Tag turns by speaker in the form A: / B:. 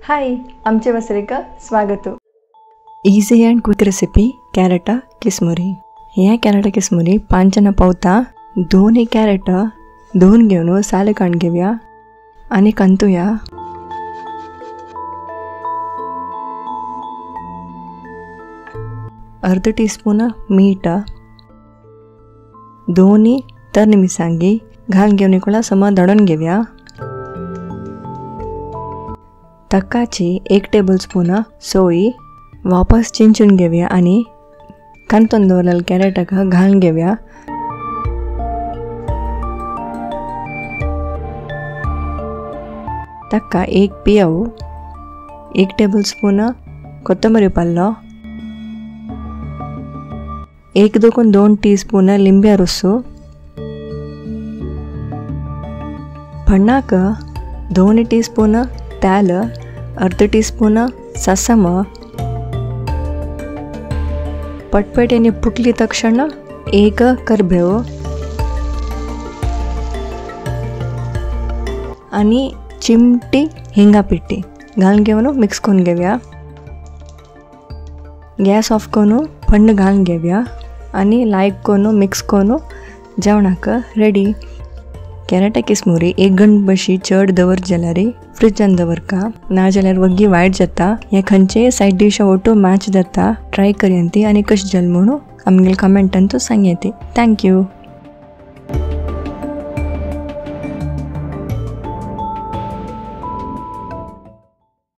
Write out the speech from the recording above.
A: हाय आमचे वसरेक स्वागत. Easy and quick recipe carrot kismuri. हे कॅरेट किसमुरी 5 जण पावता. दोन्ही कॅरेट धुवून घेऊन साल काढून घेऊया आणि कंतूया. अर्ध टीस्पून मीठ, दोन्ही तरणी मिरसांगी घालून घेऊन इकडं सम दळून घेऊया. तक्काची 1 टेबलस्पून सोयी वापस चिंचून घेऊया आणि कांतून दवरलेलं कॅरेटाक घालून घेऊया. तक्का 1 पियाव, 1 टेबलस्पून कोथिंबीर पल्लो, 1 2 टीस्पून लिंब्या रसू, फण्णाक 2 टीस्पून तेल, अर्ध टीस्पून ससम. पटपट फुटली तक्षण 1 करबेव आणि चिमटी हिंगा पिट्टी घालून घेऊन मिक्स करून घेऊया. गॅस ऑफ करून फण्ण घालून घेऊया आणि लायक करून मिक्स करून जेवणाक रेडी. कॅरेटा किसमुरी 1 गंट बशी चड दवर जाल्यार फ्रिजान दवरका, ना जाल्यार वग्गी वायट जाता. हे खंयचेय सायड डिश ओटो मॅच जाता. ट्राय करया ती आनी कशें जालें म्हणून आमगेले कमेंटान तूं सांगया ती. Thank you.